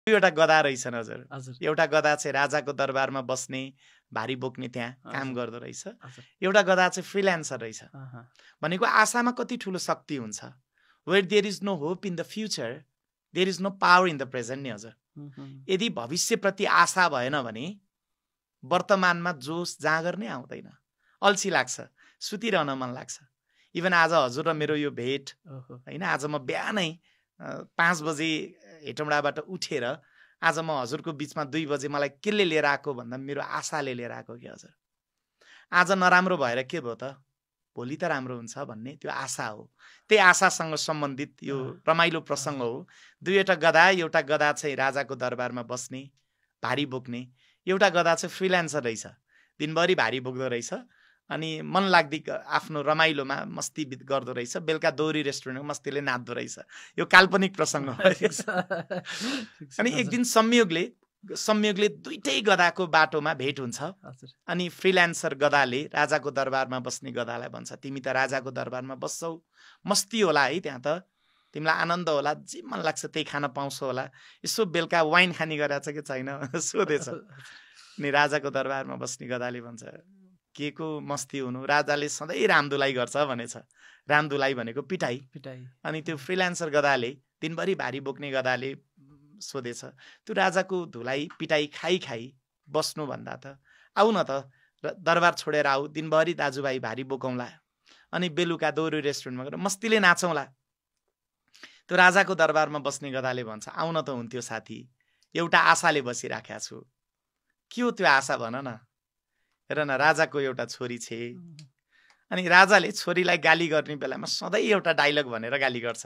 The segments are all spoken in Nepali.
दुईवटा गधा रहेछन् हजुर। हजुर एउटा गधा चाहिँ राजाको दरबारमा बस्ने भारी बोक्ने त्यहाँ काम हजुर गर्दो रहेछ, हजुर एउटा गधा चाहिँ फ्रिल्यान्सर रहेछ। अहँ, भनेको आशामा कति ठुलो शक्ति हुन्छ। Where there is no hope in the future there is no power in the present नि हजुर। यदि भविष्यप्रति आशा भएन भने वर्तमानमा जोस जाँगर नै आउँदैन, अल्छी लाग्छ, सुतिरहन मन लाग्छ। इभन आज हजुर र मेरो यो भेट ओहो, होइन, आज म बिहानै 5 बजे हेटौँडाबाट उठेर आज म हजुरको बिचमा 2 बजे मलाई केले लिएर आएको भन्दा मेरो आशाले लिएर आएको कि हजुर। आज नराम्रो भएर के भयो त, भोलि त राम्रो हुन्छ भन्ने त्यो आशा हो। त्यही आशासँग सम्बन्धित यो रमाइलो प्रसङ्ग हो। दुईवटा गधा, एउटा गधा चाहिँ राजाको दरबारमा बस्ने भारी बोक्ने, एउटा गधा चाहिँ फ्रिल्यान्सर रहेछ, दिनभरि भारी बोक्दो रहेछ अनि मन लाग्दी आफ्नो रमाइलोमा मस्ती गर्दो रहेछ, बेलुका दौरी रेस्टुरेन्टमा मस्तीले नाच्दो रहेछ। यो काल्पनिक प्रसङ्ग हो। अनि एक दिन संयोगले दुईटै गधाको बाटोमा भेट हुन्छ। अनि फ्रिल्यान्सर गधाले राजाको दरबारमा बस्ने गधालाई भन्छ, तिमी त राजाको दरबारमा बस्छौ, मस्ती होला है, त्यहाँ त तिमीलाई आनन्द होला, जे मन लाग्छ त्यही खान पाउँछौ होला, यसो बेलुका वाइन खाने गरेछ कि छैन सोधेछ। अनि राजाको दरबारमा बस्ने गधाले भन्छ, के को मस्ती हुनु, राजाले सधैँ रामदुलाई गर्छ भनेछ। रामदुलाई भनेको पिटाई। अनि त्यो फ्रिल्यान्सर गधाले, दिनभरि भारी बोक्ने गधाले सोधेछ, त्यो राजाको धुलाई पिटाई खाई बस्नुभन्दा त आऊ न त दरबार छोडेर आऊ, दिनभरि दाजुभाइ भारी बोकौँला अनि बेलुका दौरी रेस्टुरेन्टमा गएर मस्तीले नाचौँला। त्यो राजाको दरबारमा बस्ने गधाले भन्छ, आउन त हुन्थ्यो साथी, एउटा आशाले बसिराखेको छु। के हो त्यो आशा भन न। हेर न, राजाको एउटा छोरी छे। अनि राजाले छोरीलाई गाली गर्ने बेलामा सधैँ एउटा डाइलग भनेर गाली गर्छ,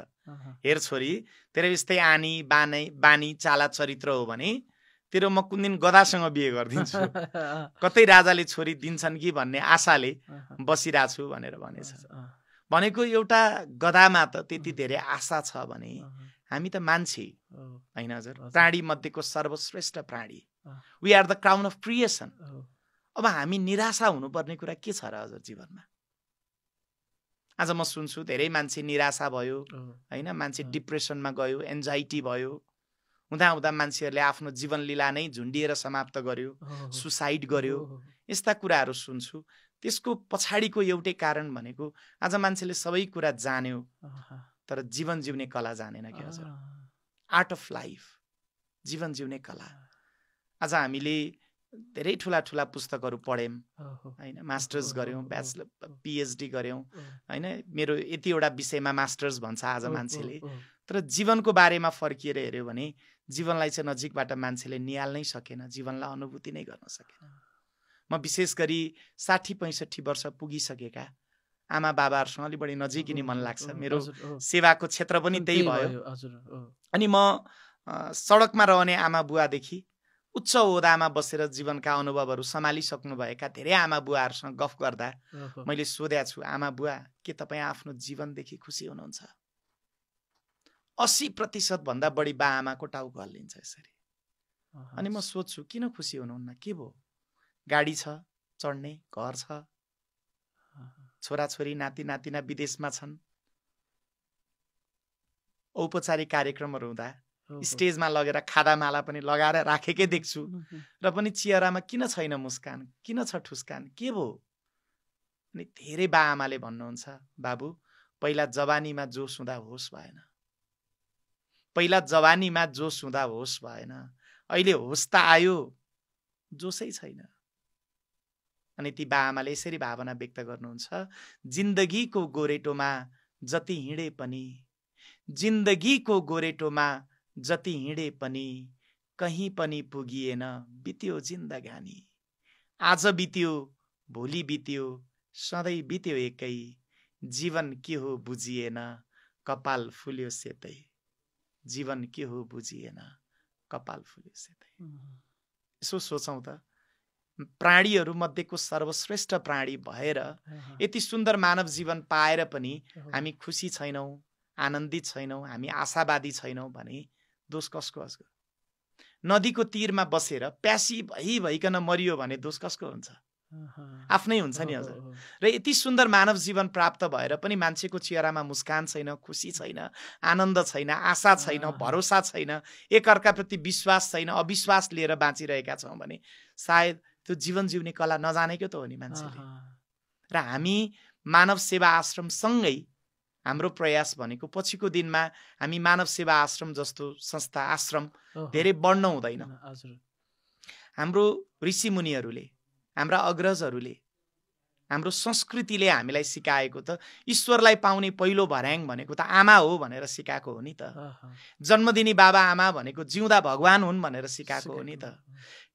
हेर छोरी, तेरो यस्तै आनी बानी चाला चरित्र हो भने तेरो म कुन दिन गधासँग बिहे गरिदिन्छु। कतै राजाले छोरी दिन्छन् कि भन्ने आशाले बसिरहेको छु भनेर भनेछ। भनेको एउटा गधामा त त्यति धेरै आशा छ भने हामी त मान्छे होइन हजुर, प्राणी मध्येको सर्वश्रेष्ठ प्राणी, we are the crown of creation. अब हामी निराशा हुनुपर्ने कुरा के छ र हजुर जीवनमा। आज म सुन्छु धेरै मान्छे निराशा भयो होइन, मान्छे डिप्रेसनमा गयो, एन्जाइटी भयो, हुँदा मान्छेहरूले आफ्नो जीवन लीला नै झुन्डिएर समाप्त गर्यो, सुसाइड गर्यो, यस्ता कुराहरू सुन्छु। त्यसको पछाडिको एउटै कारण भनेको आज मान्छेले सबै कुरा जान्यो तर जीवन जिउने कला जानेन के हजुर। आर्ट अफ लाइफ, जीवन जिउने कला। आज हामीले धेरै ठुला पुस्तकहरू पढ्यौँ होइन, मास्टर्स गऱ्यौँ, ब्याचलर पिएचडी गऱ्यौँ होइन, मेरो यतिवटा विषयमा मास्टर्स भन्छ आज मान्छेले, तर जीवनको बारेमा फर्किएर हेऱ्यो भने जीवनलाई चाहिँ नजिकबाट मान्छेले निहाल्नै सकेन, जीवनलाई अनुभूति नै गर्न सकेन। म विशेष गरी 60-65 वर्ष पुगिसकेका आमा बाबाहरूसँग अलिक बढी नजिकिने मन लाग्छ। मेरो सेवाको क्षेत्र पनि त्यही भयो। अनि म सडकमा रहने आमा बुवादेखि उच्च ओहदामा बसेर जीवनका अनुभवहरू सम्हालिसक्नुभएका धेरै आमा बुवाहरूसँग गफ गर्दा मैले सोधेको छु, आमा बुवा के तपाईँ आफ्नो जीवनदेखि खुसी हुनुहुन्छ? 80% भन्दा बढी बा आमाको टाउको हल्लिन्छ यसरी। अनि म सोध्छु किन खुसी हुनुहुन्न, के भयो? गाडी छ चढ्ने, घर छ, छोराछोरी नाति नातिना विदेशमा छन्, औपचारिक कार्यक्रमहरू हुँदा स्टेजमा लगेर खादामाला पनि लगाएर राखेकै देख्छु, र पनि चेहरामा किन छैन मुस्कान, किन छ ठुस्कान, के भयो? अनि धेरै बा आमाले भन्नुहुन्छ, बाबु पहिला जवानीमा जोस हुँदा होस भएन, पहिला जवानीमा जोस हुँदा होस भएन, अहिले होस त आयो जोसै छैन। अनि ती बा आमाले यसरी भावना व्यक्त गर्नुहुन्छ, जिन्दगीको गोरेटोमा जति हिँडे पनि, जिन्दगीको गोरेटोमा जति हिँडे पनि कहीँ पनि पुगिएन, बित्यो जिन्दगानी। आज बित्यो, भोलि बित्यो, सधैँ बित्यो एकै, जीवन के हो बुझिएन, कपाल फुल्यो सेतै, जीवन के हो बुझिएन, कपाल फुल्यो सेतै। यसो सोचौँ त, प्राणीहरू मध्येको सर्वश्रेष्ठ प्राणी भएर यति सुन्दर मानव जीवन पाएर पनि हामी खुसी छैनौँ, आनन्दित छैनौँ, हामी आशावादी छैनौँ भने दोष कसको हुन्छ? नदीको तीरमा बसेर प्यासी भइकन मरियो भने दोष कसको हुन्छ? आफ्नै हुन्छ नि हजुर। र यति सुन्दर मानव जीवन प्राप्त भएर पनि मान्छेको चेहरामा मुस्कान छैन, खुसी छैन, आनन्द छैन, आशा छैन, भरोसा छैन, एकअर्काप्रति विश्वास छैन, अविश्वास लिएर बाँचिरहेका छौँ भने सायद त्यो जीवन जिउने कला नजानेको त हो नि मान्छेले। र हामी मानव सेवा आश्रमसँगै हाम्रो प्रयास भनेको पछिको दिनमा हामी मानव सेवा आश्रम जस्तो संस्था आश्रम धेरै बढ्न हुँदैन। हाम्रो ऋषिमुनिहरूले, हाम्रा अग्रजहरूले, हाम्रो संस्कृतिले हामीलाई सिकाएको त ईश्वरलाई पाउने पहिलो भर्याङ भनेको त आमा हो भनेर सिकाएको हो नि त। जन्मदिनी बाबा आमा भनेको जिउँदा भगवान हुन् भनेर सिकाएको हो नि त।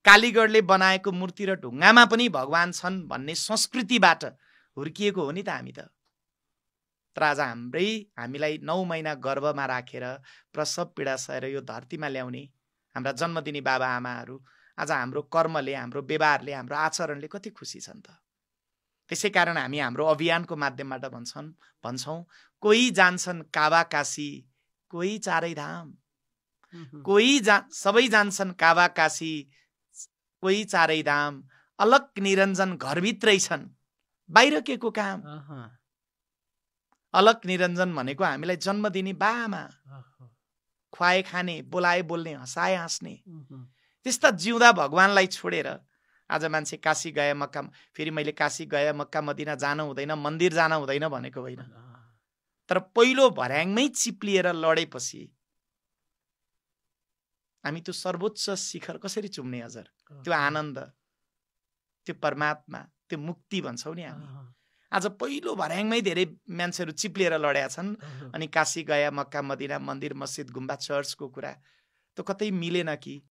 कालीगढले बनाएको मूर्ति र ढुङ्गामा पनि भगवान छन् भन्ने संस्कृतिबाट हुर्किएको हो नि त हामी त। तर आज हामीलाई 9 महिना गर्भमा राखेर प्रसव पीडा सहेर यो धरतीमा ल्याउने हाम्रा जन्मदिनी बाबा आमाहरू आज हाम्रो कर्मले, हाम्रो व्यवहारले, हाम्रो आचरणले कति खुसी छन् त। त्यसै कारण हामी हाम्रो अभियानको माध्यमबाट भन्छौँ कोही जान्छन् काबा काशी, कोही चारै धाम, सबै जान्छन् काबा काशी, कोही चारै धाम, अलग निरञ्जन घरभित्रै छन्, बाहिर के को काम। अलग निरञ्जन भनेको हामीलाई जन्म दिने बामा, खुवाए खाने, बोलाए बोल्ने, हँसाए हाँस्ने त्यस्ता जिउँदा भगवानलाई छोडेर आज मान्छे काशी गए मक्का, फेरि मैले काशी गए मक्का मदिना जानु हुँदैन, मन्दिर जानु हुँदैन भनेको होइन। तर पहिलो भर्याङमै चिप्लिएर लडेपछि हामी त्यो सर्वोच्च शिखर कसरी चुम्ने हजुर? त्यो आनन्द, त्यो परमात्मा, त्यो मुक्ति भन्छौँ नि हामी। आज पहिलो भर्याङमै धेरै मान्छेहरू चिप्लिएर लडेका छन्। अनि काशी गया, मक्का मदिना, मन्दिर मस्जिद गुम्बा चर्चको कुरा त कतै मिलेन कि